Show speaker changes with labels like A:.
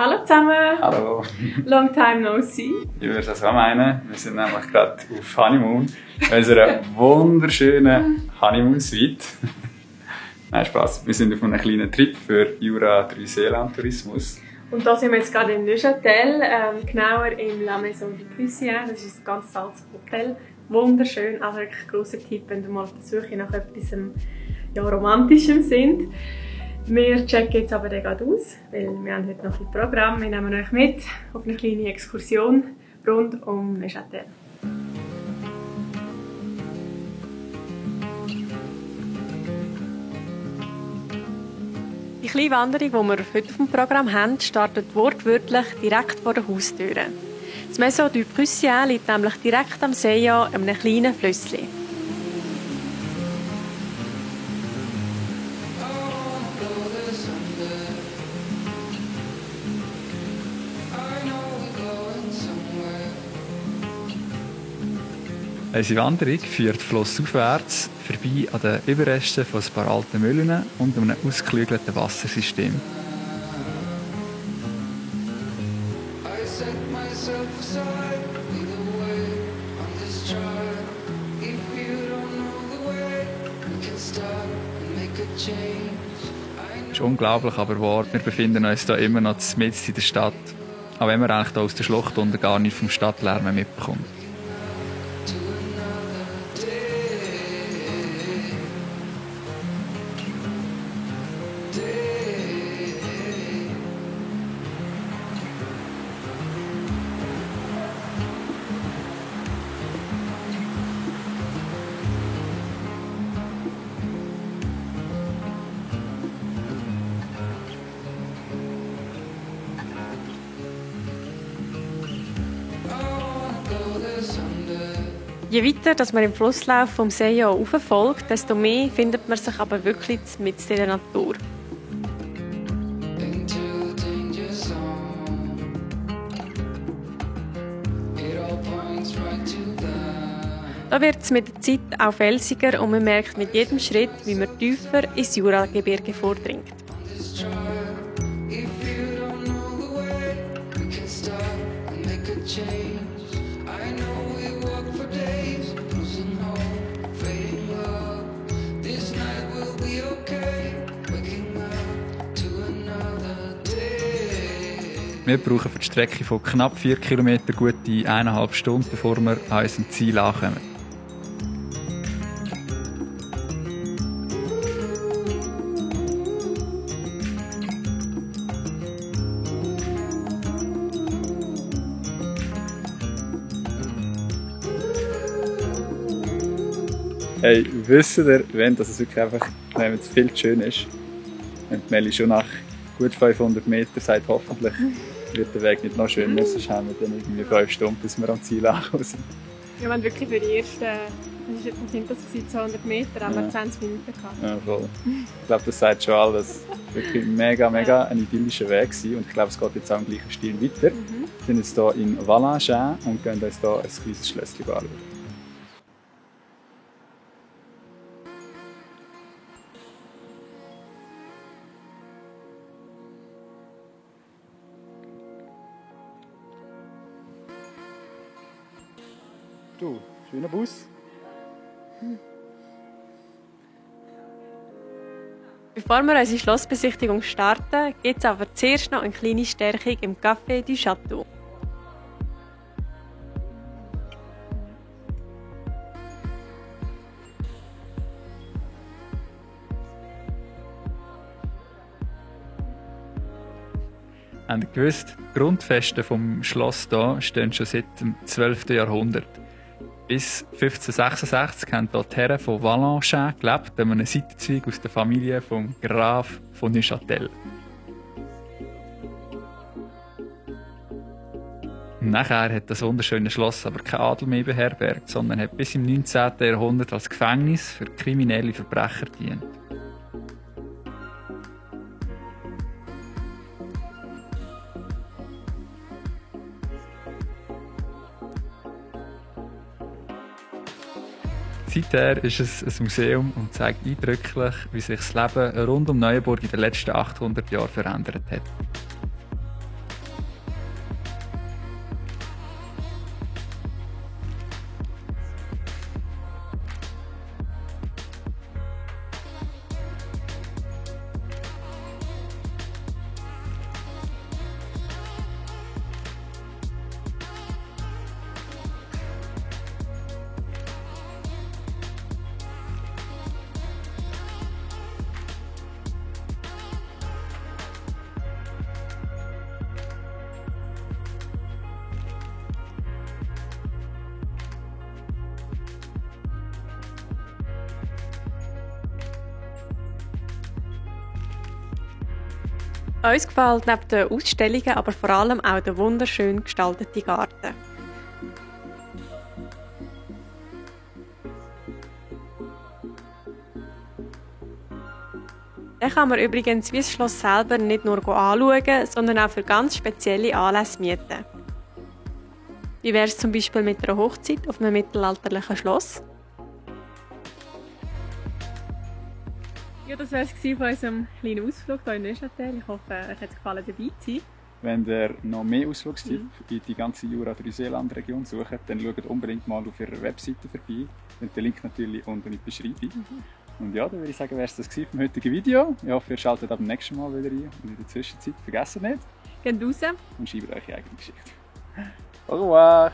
A: Hallo zusammen!
B: Hallo!
A: Long time no see!
B: Ich würde das auch meinen. Wir sind nämlich gerade auf Honeymoon. In unserer wunderschönen Honeymoon-Suite. Nein, Spaß. Wir sind auf einem kleinen Trip für Jura Neuseeland-Tourismus.
A: Und da sind wir jetzt gerade in Neuchâtel, genauer im La Maison du Prussien. Das ist ein ganz altes Hotel. Wunderschön, also wirklich ein grosser Tipp, wenn ihr mal auf der Suche nach etwas Romantischem sind. Wir checken jetzt aber den gerade aus, weil wir haben heute noch ein Programm. Wir nehmen euch mit auf eine kleine Exkursion rund um Neuchâtel. Die kleine Wanderung, die wir heute auf dem Programm haben, startet wortwörtlich direkt vor der Haustür. Das Maison du Prussien liegt nämlich direkt am Seja, einem kleinen Flüsschen.
B: Unsere Wanderung führt flussaufwärts vorbei an den Überresten von ein paar alten Müllen und einem ausgeklügelten Wassersystem. Es ist unglaublich, aber wahr. Wir befinden uns hier immer noch mitten in der Stadt, auch wenn man eigentlich hier aus der Schlucht unten gar nicht vom Stadtlärm mitbekommt.
A: Je weiter dass man im Flusslauf vom Seja folgt, desto mehr findet man sich aber wirklich mitten in der Natur. Da wird es mit der Zeit auch felsiger und man merkt mit jedem Schritt, wie man tiefer ins Juragebirge vordringt.
B: Wir brauchen für die Strecke von knapp 4 Kilometern gute 1,5 Stunden, bevor wir an unserem Ziel ankommen. Hey, wisst ihr, wenn das wirklich einfach viel zu schön ist? Und Melli schon nach gut 500 Metern sagt, hoffentlich wird der Weg nicht noch schöner, sonst haben wir dann irgendwie 5 Stunden, bis wir am Ziel angekommen sind.
A: Ja, wir haben wirklich für die ersten, was sind das, 200 Meter, haben wir 20 Minuten gehabt.
B: Ja, voll. Ich glaube, das sagt schon alles. Es war wirklich mega ein idyllischer Weg gewesen. Und ich glaube, es geht jetzt auch im gleichen Stil weiter. Wir sind jetzt hier in Valangin und gehen uns hier ein kleines Schlösschen anschauen. Du, schöner Bus.
A: Bevor wir unsere Schlossbesichtigung starten, gibt es aber zuerst noch eine kleine Stärkung im Café du Château.
B: Habt ihr gewusst, die Grundfesten vom Schloss hier stehen schon seit dem 12. Jahrhundert. Bis 1566 haben dort die Herren von Valangin gelebt, einem Seitenzweig aus der Familie vom Graf von Neuchâtel. Nachher hat das wunderschöne Schloss aber kein Adel mehr beherbergt, sondern hat bis im 19. Jahrhundert als Gefängnis für kriminelle Verbrecher gedient. Seither ist es ein Museum und zeigt eindrücklich, wie sich das Leben rund um Neuenburg in den letzten 800 Jahren verändert hat.
A: Uns gefällt neben den Ausstellungen aber vor allem auch der wunderschön gestaltete Garten. Den kann man übrigens wie das Schloss selber nicht nur anschauen, sondern auch für ganz spezielle Anlässe mieten. Wie wäre es zum Beispiel mit einer Hochzeit auf einem mittelalterlichen Schloss? Ja, das wäre es von unserem kleinen Ausflug hier in Neuchâtel. Ich hoffe, euch hat es gefallen, dabei zu sein.
B: Wenn ihr noch mehr Ausflugstipps in die ganze Jura-Neuseeland-Region sucht, dann schaut unbedingt mal auf ihrer Webseite vorbei. Und den Link natürlich unten in der Beschreibung. Und ja, dann würde ich sagen, wäre es das vom heutigen Video. Ich hoffe, ihr schaltet ab dem nächsten Mal wieder ein. Und in der Zwischenzeit vergesst nicht.
A: Geht raus
B: und schreibt eure eigene Geschichte. Au revoir!